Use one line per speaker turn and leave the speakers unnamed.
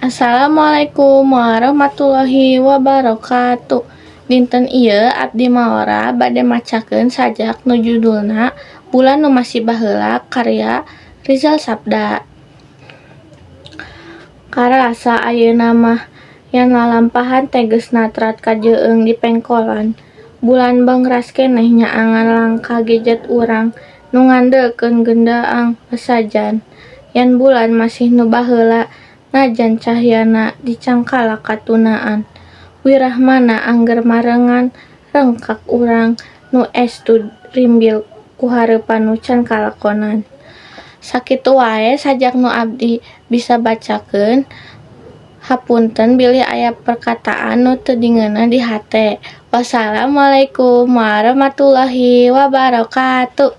Assalamualaikum warahmatullahi wabarakatuh. Dinten ieu abdi Maora bade macakeun sajak nu judulna Bulan Nu Masih Baheula karya Rizal Sabda. Karasa ayeuna mah yen lalampahan teh geus natrat kajeung di pengkolan. Bulan bangras keneh nyaangan langkah gejet urang nu ngandelkeun gendaang wasajan. Yen bulan masih nu baheula najan cahyana dicangkalak katunaan. Wirahmana angger marengan rengkak urang nu estu rimbil ku hareupan nu can kalakonan. Sakitu wae sajak nu abdi bisa bacakeun hapunten bilih aya perkataan nu teu dingeunah di hate. Wassalamualaikum warahmatullahi wabarakatuh.